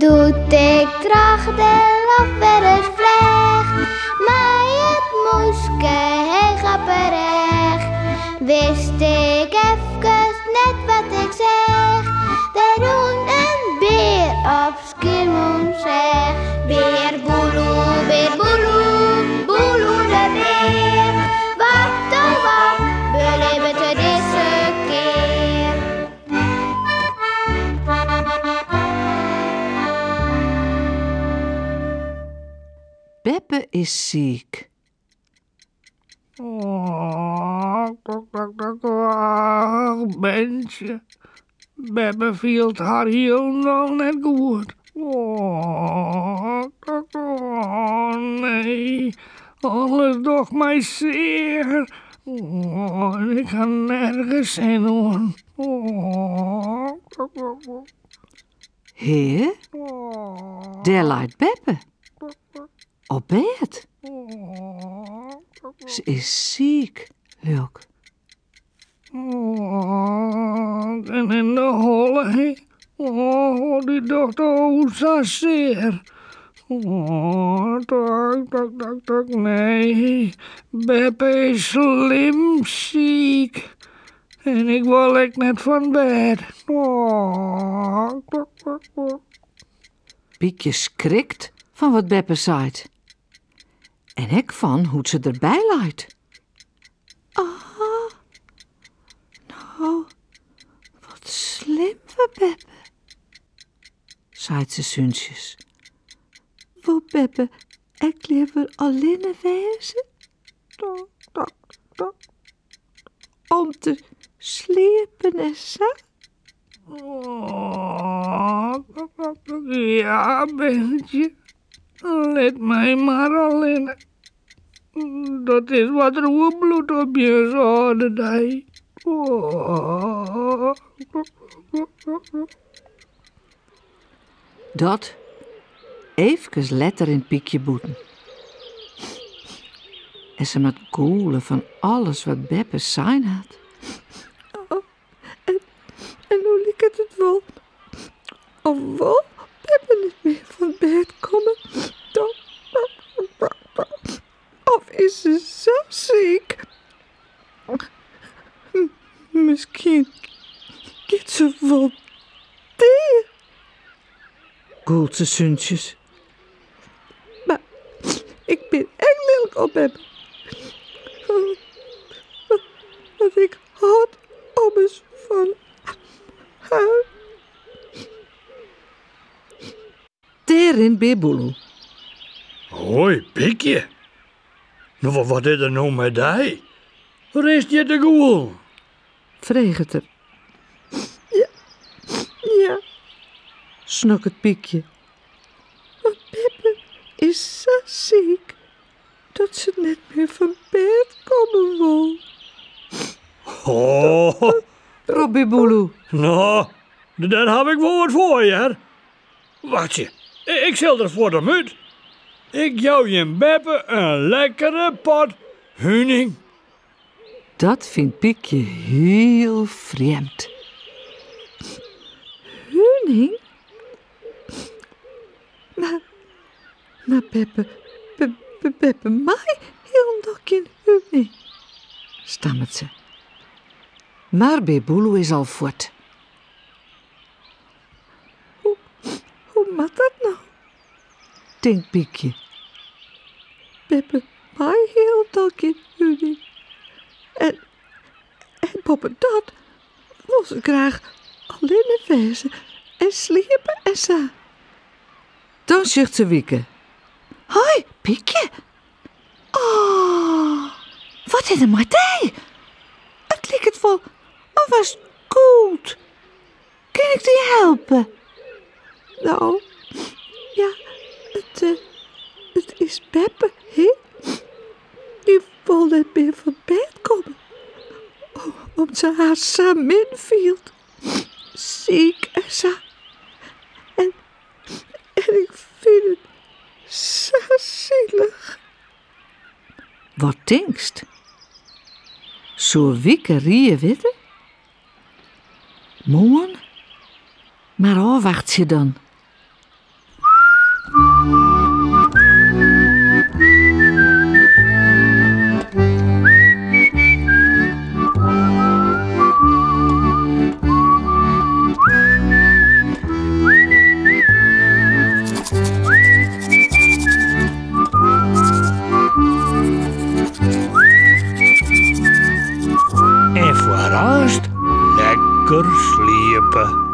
Doe't ik troch de loft wer ris fleach, mei it mûske heech op 'e rêch, wist ik efkes net wat ik seach. Der rûn in bear op Skiermûntseach. Bear Boeloe, bear Boeloe, Boeloe de bear. Wat oh wat belibbet er dizze kear? Beppe is siik. Och, Bentje. Beppe fielt har hielendal net goed. Och, nee. Alles docht my sear. Och, en ik ha nergens sin oan. Hea, dêr leit beppe. Op bêd. Se is siik, leau 'k. Och, en yn de holle, hè. Oh, dy docht o sa sear. Oh, tok, tok, tok, tok, nee. Beppe is slim siik. En ik wol ek net fan bêd. Oh, tok, tok, tok. Pykje skrikt fan wat beppe seit. En ek fan hoe't se derby leit. Ah, no, wat slim foar beppe, seit se súntsjes. Wol beppe ek leaver allinne wêze? Tok, tok, tok. Om te sliepen en sa? Ja, Bentje, lit my mar allinne. Dat is wat der oerbliuwt op jins âlde dei. Dat, eefkes letter rint Pykje bûten. En se moat gûle fan alles wat beppe sein hat. Oh, en, en no liket it wol of wol beppe net mear fan bêd komme. Of is se sa siik? Miskien giet se wol dea. Gûlt se súntsjes. Mar ik bin ek lilk op beppe. Want ik hâld ommers fan har. Dêr rint Bear Boeloe. Hoi, Pykje. No, wat is der no mei dy? Rinst hjir te gûlen? Freget er. Ja, ja, Snokket Pykje. Want beppe is sa siik dat se net mear fan bêd komme wol. Oh, Ropt Bear Boeloe. no, dêr haw ik wol wat foar, hear. Wachtsje, ik sil der fuort om út. Ik jou jim beppe in lekkere pot huning. Dat fynt Pykje hiel frjemd. Huning? Mar, mar beppe, beppe mei hielendal gjin huning, stammet se. Mar Bear Boeloe is al fuort. Hoe, hoe moat dat no? Tinkt Pykje. Beppe mei hielendal gjin huning. En, en boppedat wol se graach allinne wêze en sliepe en sa. Dan sjocht se Wieke. Hoi, Pykje. Oh, wat is der mei dy? It liket wol of ast gûlst. Kin ik dy helpe? No, ja, it, eh, it is beppe, hè? Dy wol net mear fan bêd komme. Om't se har sa min fielt. Siik en sa. En, en ik fyn it sa silich. Wat tinkst? Soe Wieke rie witte? Moarn? Mar ôfwachtsje dan. En foar aanst lekker sliepe.